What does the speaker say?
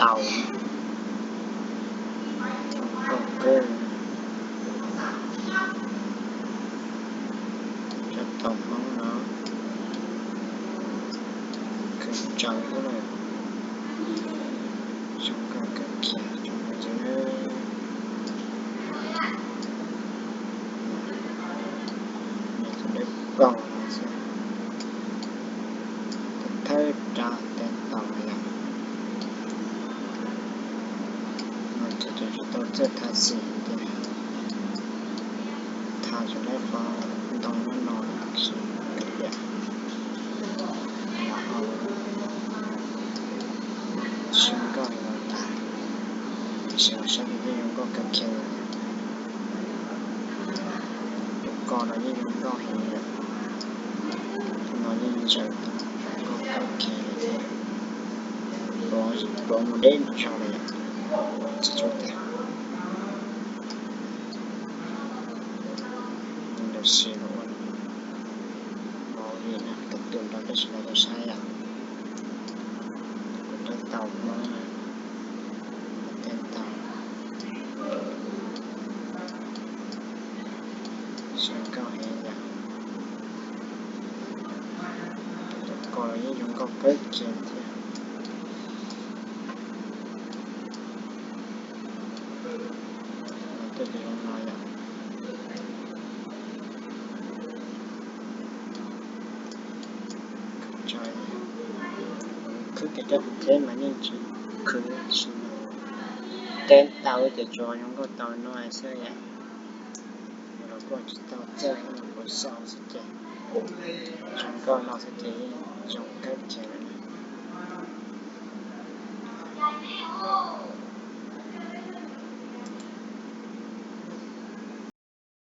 taus, zoo nkauj kawg. Cov taus Hmoob no kawg tsawv xwb na, zoo nkauj kawg kiag tsoom phooj ywg. Nws tus dawb paug no xwb, thawj rab teb taus yom. No ces tseem tsis tau txawj tha xim tias tha tsuas lawv qhov ntoo no no xwb, los ho tsis nkauj heev los tas, tiam sis los saib ces yeej zoo nkauj kawg kiag li. Tus ko no yeej zoo nkauj heev li, tus no yeej ntsaws tau zoo nkauj kawg kiag li thiab. Pluav mus deb ntug zog li yom, tsis tshua tiag. Ntawm si los ua movie no, kab tus nrog peb sawv daws tau saib yom. Kuv rab taus Hmoob, teb taus, zoo nkauj heev yom. Tus ko los yeej zoo nkauj kawg kiag thiab. Los tuaj ces zoo no yom. Khwv kiag rab qus thiab mas yeej tsis khwv, tab sis mas teb tau ces tsuas zoo nkauj tau no xwb yom. Kuv los kuj tsis tau txawj, kuv xav xwb ces zoo nkauj no xwb ces yeej zoo kawg kiag lawm.